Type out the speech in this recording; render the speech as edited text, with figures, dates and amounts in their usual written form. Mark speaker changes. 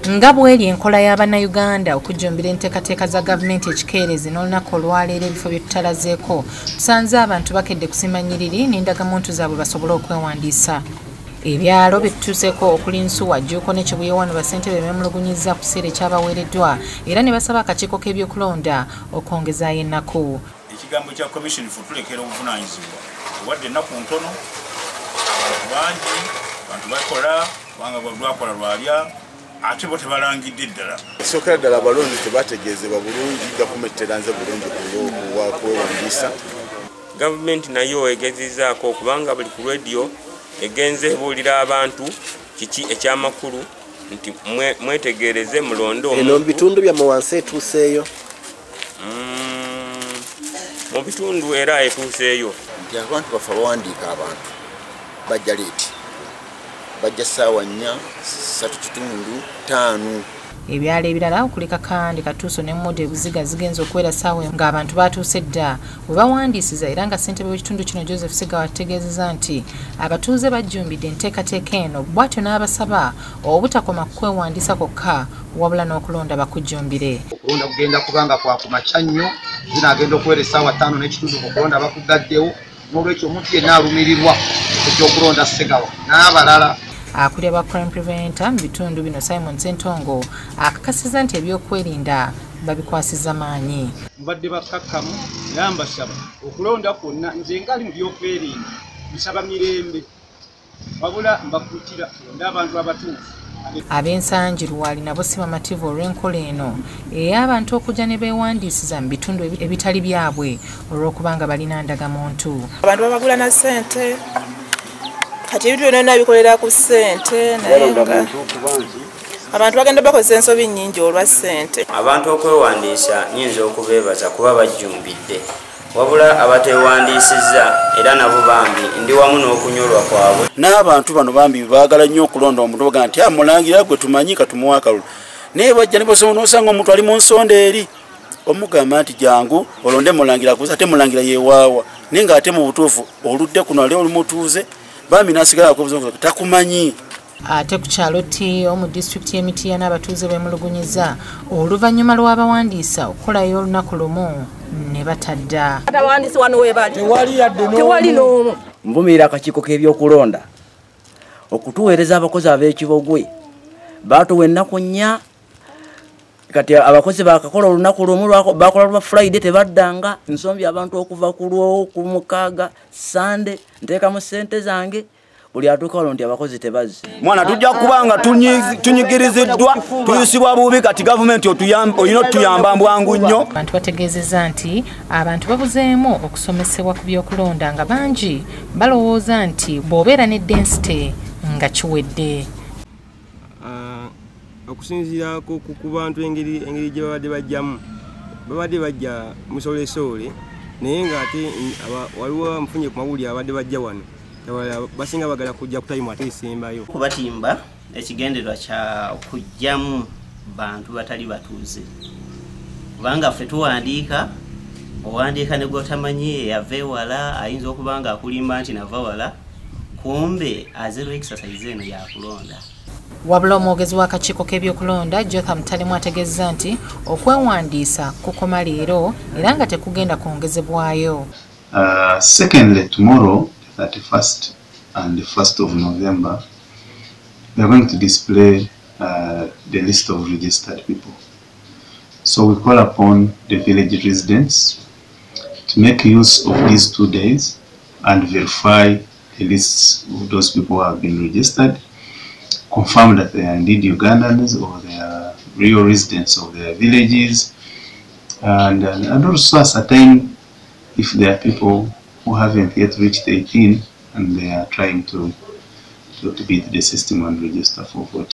Speaker 1: Nga bw'eri enkola y'Abannayuganda okujjumbira enteekateeka za gavumenti ekikeerezi, n'olunaku olwaleero ebifo bye tutalazeeko tusanze abantu bakedde kusimba nnyiriri n'endagamuntu zaabwe basobole okwewandiisa. Ebyalo bye tutuuseeko okuli Nsuwa, Jjuuko ne Kibuye wano bassentebe beemulugunyizza ku kiseera ekyabaweereddwa era ne basaba akakiiko k'ebyokulonda okwongezaayo ennaku.
Speaker 2: Ekigambo kya commission fe tulekera obuvunaanyizibwa owadde ennaku ntono, abantu bangi, abantu bakola kubanga lwakola lwalya ate bo tebalangidde ddala.
Speaker 3: Ekisookera ddala, abalonzi tebategeezebwa bulungi, gavumenti teranze bulungi kwewandiisa.
Speaker 4: Gavumenti nayo egezezzaako kubanga buli ku rediyo egenze ebuulira abantu kiki ekyamakulu nti mwetegereze mulonde.
Speaker 5: Eno mu bitundu byammwe wansi etuuseeyo?
Speaker 4: Mu bitundu era etuuseeyo.
Speaker 6: Nti abantu baffe abawandiika abantu bajja late, bajja ssaawa 4, 3:15, 5.
Speaker 1: Ebyalo ebirala okuli Kakande, Katuuso ne Mude Buziga zigenze okuwera ssaawa ng'abantu batuuse dda we bawandiisiza, era nga ssentebe w'ekitundu kino Joseph Segawa ategeezezza nti abatuuze bajjumbidde enteekateeka eno, bw'atyo n'abasaba obutakoma ku kwewandiisa kwokka wabula n'okulonda bakujjumbire.
Speaker 7: Okulonda kugenda kubanga kwa kumakya nnyo, zinaagenda okuwera essaawa 5:15 okulonda bakugaddewo, n'olwekyo omuntu yenna alumirirwa okujja okulonda Segawa n'abalala.
Speaker 1: Akulira ba crime preventer mu bitundu bino Simon Ssentongo akakasizza nti ebyokwerinda babikwasizza maanyi.
Speaker 8: Mubadde bakkakkamu era mbasaba okulonda kwonna, nze ngali mu byokwerinda nsaba mirembe, wabula mbakuutira tulonde abantu abatuufu.
Speaker 1: Ab'ensangi Luwaali nabo si bamativu olw'enkola eno ey'abantu okujja ne beewandiisiza mu bitundu ebitali byabwe olw'okubanga balina ndagamuntu.
Speaker 9: Abantu babagula na ssente, kati ebintu byonna bikolera ku ssente, naye nga abantu bagenda bakozesa ensobi nnyingi olwa ssente.
Speaker 4: Abantu okwewandiisa nnyinza okubeebaza kuba bajjumbidde, wabula abateewandiisizza era nabo bambi ndi wamu n'okunyolwa kwabwe.
Speaker 10: N'abantu bano bambi baagala nnyo okulonda omuntu baga nti amulangira gwe tumanyi katumuwa akalulu, naye bajja ne basoma n'osanga omuntu ali mu nsonda eri omugamba nti jangu olonde mulangira akuza, ate mulangira yeewaawa, naye ng'ate mu butuufu oludde kuno ali olimutuuze bambi n'asigala akubuza takumanyi.
Speaker 1: Ate ku kyalo Tiyo mu disitulikiti y'e Mityana abatuuze beemulugunyizza oluvannyuma lw'abawandiisa okukolayo olunaku lumu ne batadda.
Speaker 11: Abawandiisi wano we bali tewali n'omu.
Speaker 12: Nvumirira akakiiko k'ebyokulonda okutuweereza abakozi ab'ekibogwe, baatuwa ennaku 4, kati abakozi bakakola olunaku lumu, bakola lwa Friday tebaddanga. Nsombi abantu okuva ku Lwokumukaaga, Sande nteekamu ssente zange, buli atuuka wano nti abakozi tebazze.
Speaker 13: Mwana tujja kubanga tunyigiriziddwa, tuyisibwa bubi, kati gavumenti olina otuyamba bwangu nnyo.
Speaker 1: Abantu bategeezezza nti abantu babuzeemu okusomesebwa ku byokulonda nga bangi balowooza nti bw'obeera ne densite nga kiwedde.
Speaker 14: Okusinziira ku bantu engeri gye babadde bajjamu, babadde bajja musolesoole, naye ng'ate waliwo nfunye ku mawulire abadde bajja wano basinga bagala kujja kutayimu ate esembayo.
Speaker 15: Kubatimba ekigendererwa kya kujjamu bantu batali batuuze, kubanga ffe tuwandiika, owandiika ne gw'otamanyi eyava ewala ayinza okuba nga akulimba nti nava wala, kumbe azero exercise eno yakulonda.
Speaker 1: Wabula omwogezi w'akakiiko k'ebyokulonda Jotham Talemu ategeezezza nti okwewandiisa kukoma leero era nga tekugenda kwongezebwayo.
Speaker 16: Secondly, tomorrow, the 31st and the 1st of November, we are going to display the list of registered people. So we call upon the village residents to make use of these 2 days and verify the lists of those people who have been registered, confirm that they are indeed Ugandans or they are real residents of their villages, and also ascertain if there are people who haven't yet reached 18 and they are trying to beat the system and register for voting.